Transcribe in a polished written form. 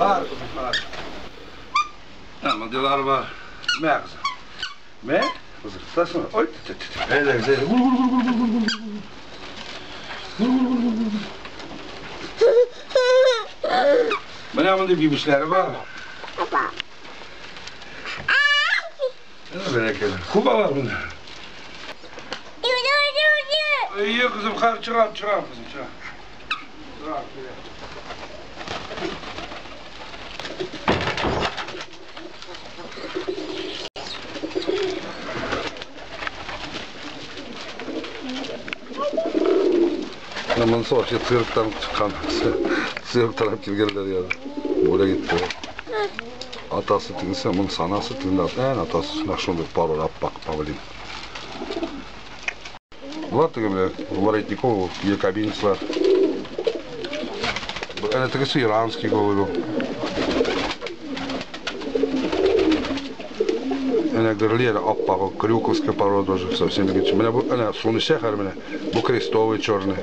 Бар, кызым, бар. Мондыйлар бар. Мә, кызым. Мә, кызым, тотасыңмы? Ой, тот, тот, тот. Әйдә, әйдә. Гул, гул, гул, гул, гул, гул, гул. Гул, гул, гул, гул, гул. Менә мондый бибешләре бар. Бәрәкәллә. Күп алар монда. Әйе, кызым, хәзер чыгам, чыгам, кызым, чыгам. Чыгам, килә. Менә монысы вообще цирктан чыккан. Цирктан алып килгәннәр я. Бүләк итте. Атасы тегесе, монысы анасы, тегендә ән атасы. Менә шундый пара аппак павлин. Болар теге менә воротников, якобинецлар. Әнә тегесе иранский голубь. Әнә гөрли, әнә аппак, крюковская порода уже совсем икенче. Менә бу, әнә суны эчә хәзер менә. Бу крестовый черный.